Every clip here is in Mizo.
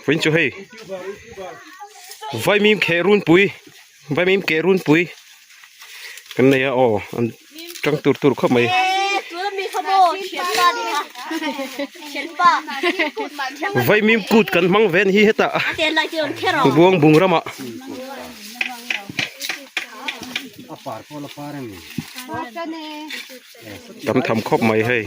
Vawiin chu hei vaimim kheh runpui vaimim keh runpui kan nei a aw an tang tur tur khawp mai. Vaimim kut kan hmang ve a ni hi hetah buang bung ramah. Tam tham khawp mai hei.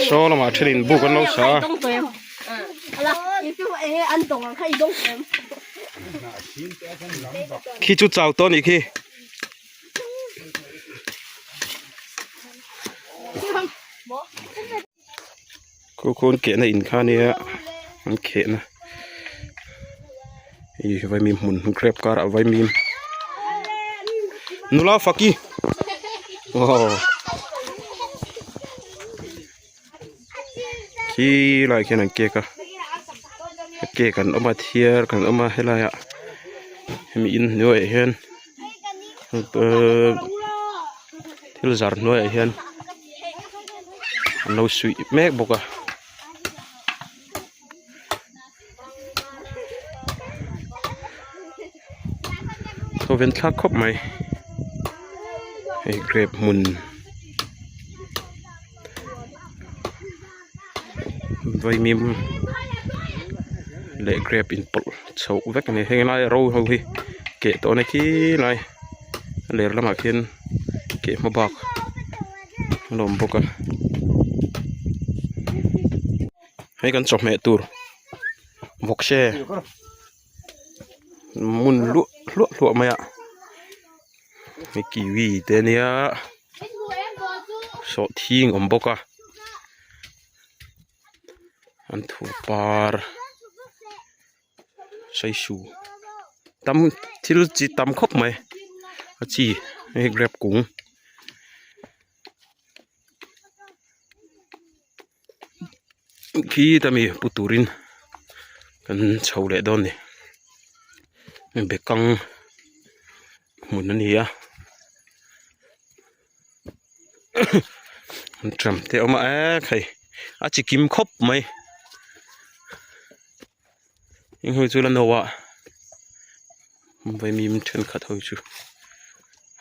Saw lamah thenin buk an lo sa a. Khi chu chau tawh a nih khi. Khu khu an kehna in kha ania an khehna ih vaimim hmun grape karah vaimim nula faki aw khi lai khian an cake a cake an awm a thiar kan awm a helaiah hemi in hnuaiah hian thil zar hnuaiah hian. An lo suih mek bawk a. Thawven thlak khawp mai hei grape hmun vaimim leh grape inpawlh chhoh vek a ni heng laia ro ho hi keh tawh a ni khi lai a ler lamah khian keh hma bak. A lo awm bawk a hei kan chawhmeh tur vawkse hmun luah hluah hluah mai a hei kiwi te ania sawhthing a awm bawk a an thur par saisu tam thil chi tam khawp mai a chi hei grape kung khi ta mi pu turin kan chho leh dawn a ni bekang hmun a ni a an tram te a awm a eee hei a chi kim khawp mai. Heng ho chu la no a vaimim thenkhat ho chu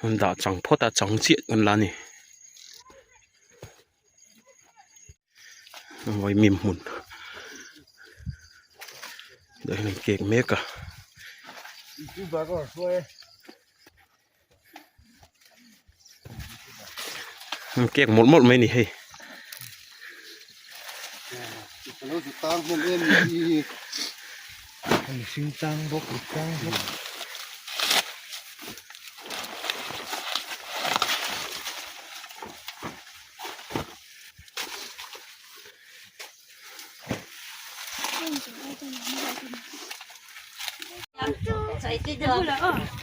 an dah chang phawt a chang chiah kan la a ni vaimim hmun tah hian an kek mek a. An kek mawlh mawlh mai a ni hei.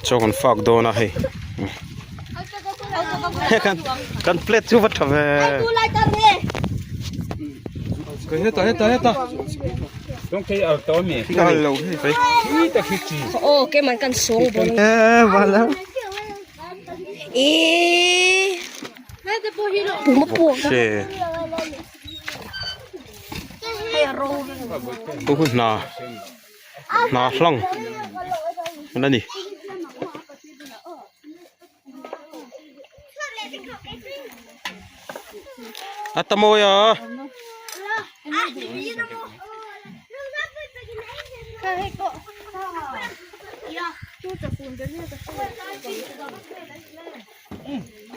Chaw kan fak dawn a hei kan kan plate chu va tha ve Heta heta heta Chu hun hna hna hlang a ni. A ta mawi a.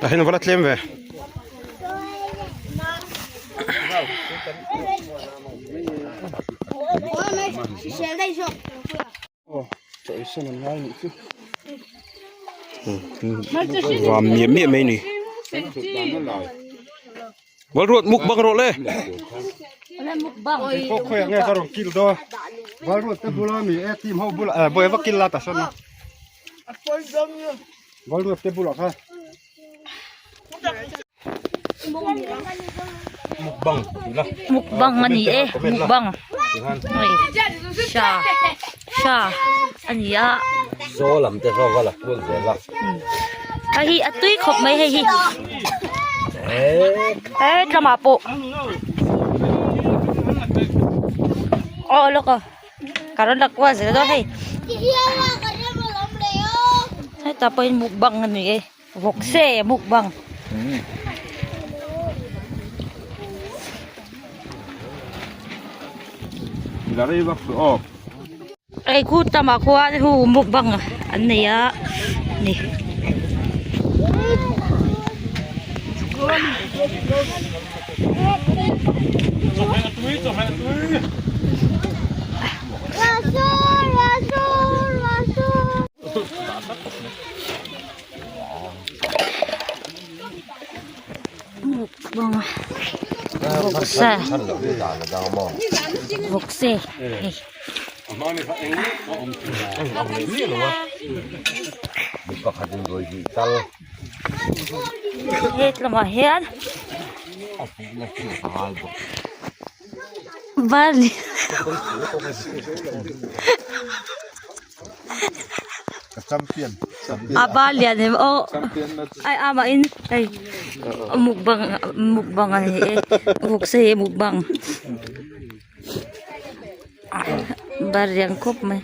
Tah hian va la tlem ve. Vam miah miah mai a ni. Val ruat mukbang rawh le. Mukbang tih la. Mukbang a ni e mukbang hei sha sha a ni a. Saw lam te saw va la kual zel a. Hei hi a tui khawp mai hei hi. He tlamah pawh. Aw lawk aw. Ka rawn la kual zel dawn hei. Hetah pawhin mukbang a ni e. Vawkse mukbang. Hei khu tamah khuan hu mukbang an nei a ni. Mukbang vawksa vawkse hei. Hetlamah hian barli a bar lian em aw ai amah in hei mukbang mukbang a ni e vawksa hi mukbang. Bar lian khawp mai.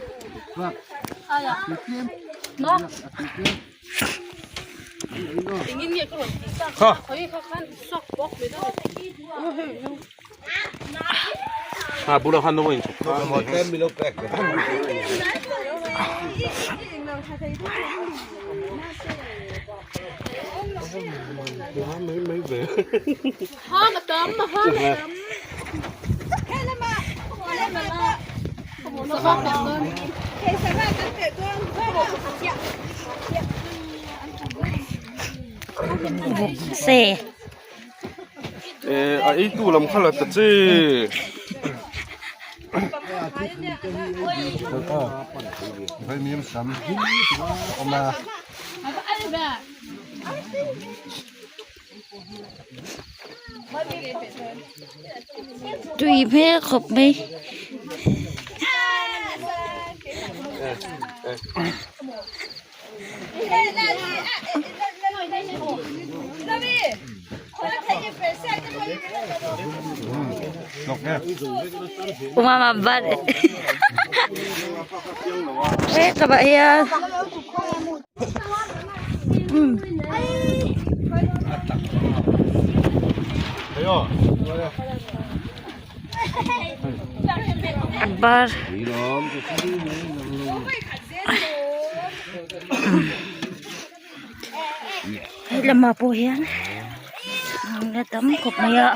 Se A ei tu lam kha la ta che. Tui hmel khawp mai. Mama bat Hetlamah hian. Bar he lamah pawh hian a tam khawp mai a.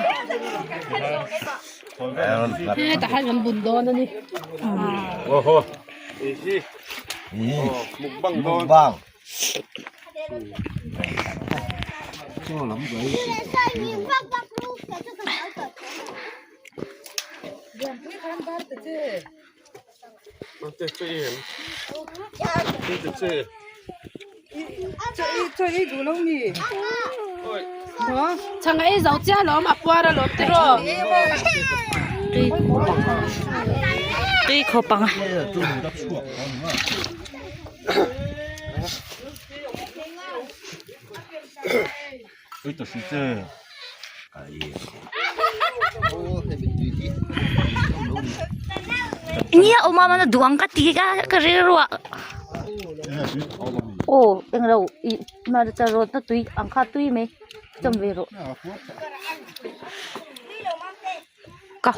Mukbang. Tui khawp ang. Nia awm a mana duh ang ka ti ka ka rilru ah aw englo ih hmarcha rawt na tui ang kha tui mai chawm ve rawh ka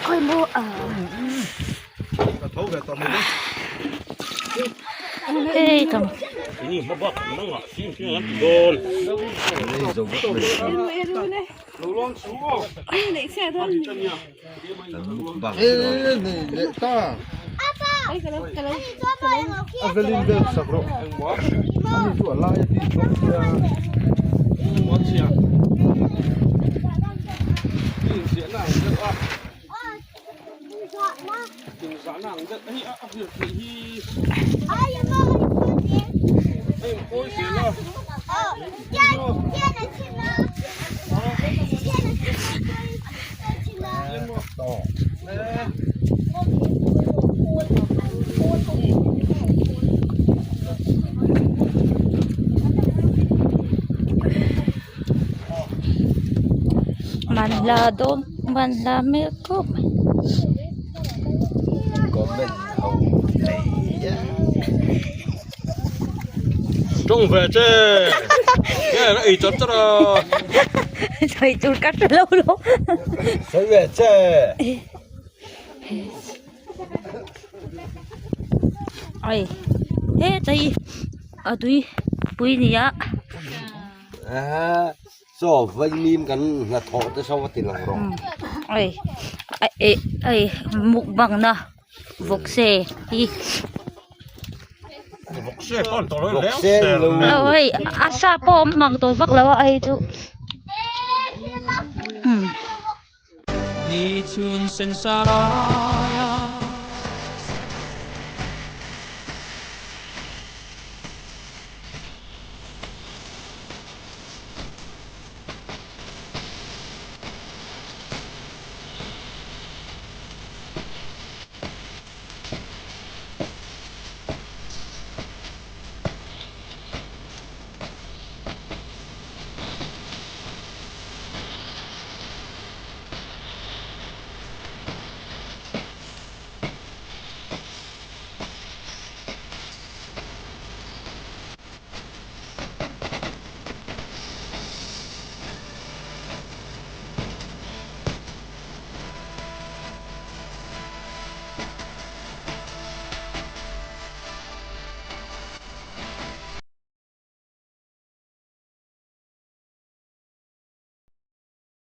khawi maw ah hei tam. Man hla dawn man hla hmel khawp mai. Comment ho thei a. Tawng ve che nge a ei char char a. Sawi tur ka hre lo lo. Sawi ve che. Ai hetai a tui pui nia. Aa chaw vaimim kan hnathawh te saw a ti lang rawh. Ai eh ai mukbang na vawkse hi. Vawkse pawh an tawh lo Vawkse lo. Hei a sa pawh a awm mang tawh vak lo a hei chu. Ni chhun sen sar a.